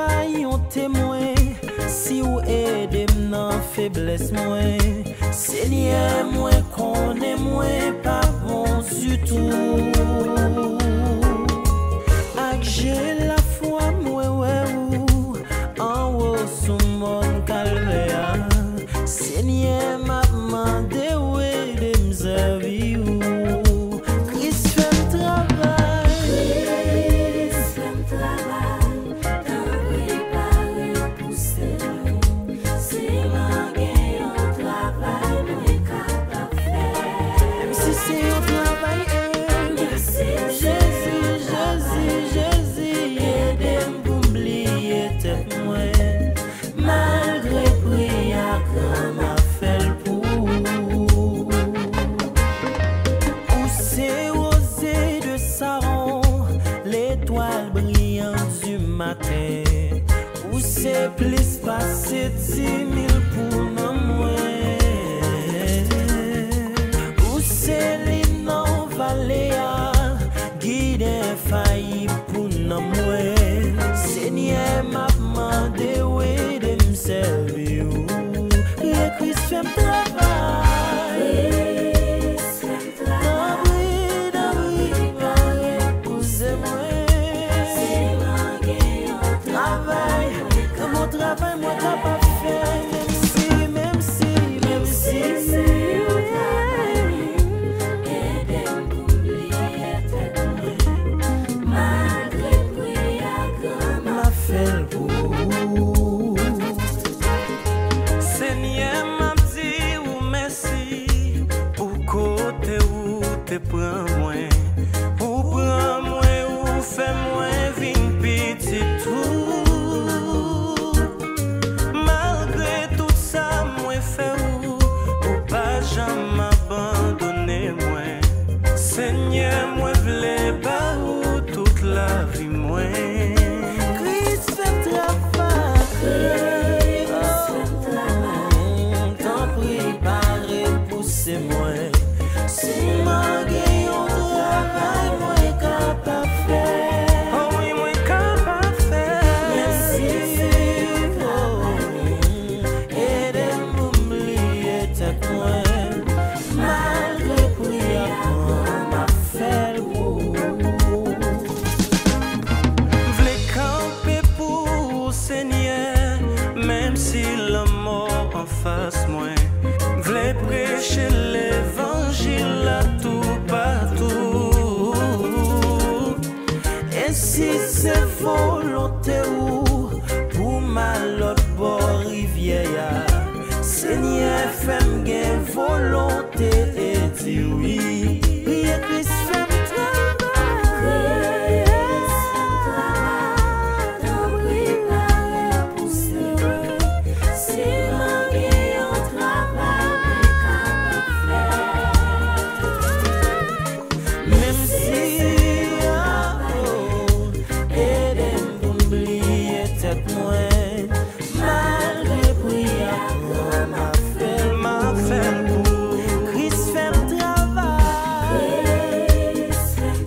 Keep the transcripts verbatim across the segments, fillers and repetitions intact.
Bay yon temwen, si w ede m nan feblès mwen. Senyè, mwen konnen mwen pa bon ditou. Ak je lafwa mwen wè ou anwo sou mòn Kalvè a. Senyè, m ap mande w ede m sèvi ou. Kris fè m travay. Kris fè m travay. Tanpri pare pou se mwen. Si mwen gen yon travay mwen kapab fè. Menm si se yon travay enb. Jezi, Jezi, Jezi, ede m pou m bliye tèt mwen. Malgre pri a gran, m ap fè l pou ou. Ou se woze de Saron, letwal briyan di maten. Ou se plis pase di mil pou nanm mwen. Ou se linon vale a, gid enfayib pou nanm mwen. Senyè, m ap mande w ede m sèvi w. Priye Kris fè m travay. Tanpri, tanpri, pa repouse mwen. Travay, kè m yon travay mwen kapab fè, menm si, menm si, menm si. M ap fè l pou ou. Senyè, m ap di ou mèsi pou kote ou te pran mwen. Ou pran mwen, ou fè mwen vin pitit ou. Malgre tout sa mwen fè ou, ou pa janm abandone mwen. Senyè, mwen vle ba ou tout lavi mwen. Kris fè m travay. Tanpri, pa repouse mwen. Si mwen gen yon travay mwen kapab fè. O wi, mwen kapab fè. Menm si se yon travay, ede m pou m bliye tèt mwen. Malgre pri a gran, m ap fè l pou ou. M vle kanpe pou ou, Senyè, menm si lanmò anfas mwen. M vle preche levanjil la toupatou. E si se volonte ou pou m al lòt bò rivyè a, Senyè, fè m gen volonte e di wi. Priye Kris fè m travay. Kris fè m travay. Tanpri, pa repouse mwen. Si mwen gen yon travay mwen kapab fè. Menm si, oh, ede m pou m bliye tèt mwen. Malgre pri a gran, m ap fè l, m ap fè l pou ou. Kris fè m travay.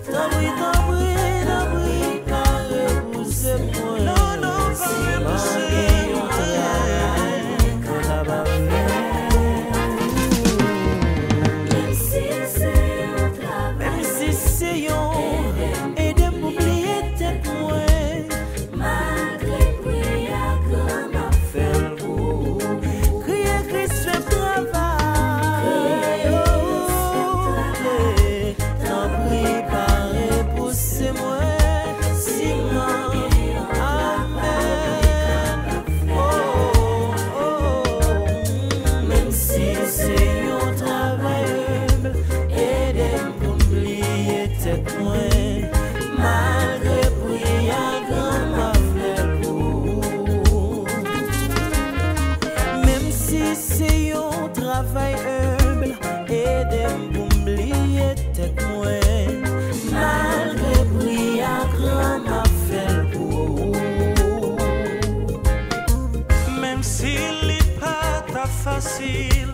Tanpri, tanpri, tanpri, pa repouse mwen. Non, non, pa repouse mwen. Si mwen gen yon travay mwen kapab fè. Menm si se yon travay, menm si se yon, ede m pou bliye tèt mwen. Malgre pri a gran, m ap fè l pou ou. Kriye Kris fè m travay. Kriye Kris fè m travay. Tanpri, pa repouse mwen. Si mwen gen yon travay, amèn. Oh, oh, oh. Menm si se yon travay enb, ede m pou m bliye tèt mwen. Malgre pri a gran, m ap fè l pou ou. Menm si se yon travay enb, ede m pou m bliye tèt mwen. Malgre pri a gran, m ap fè l pou ou. Menm si li pa ta fasil,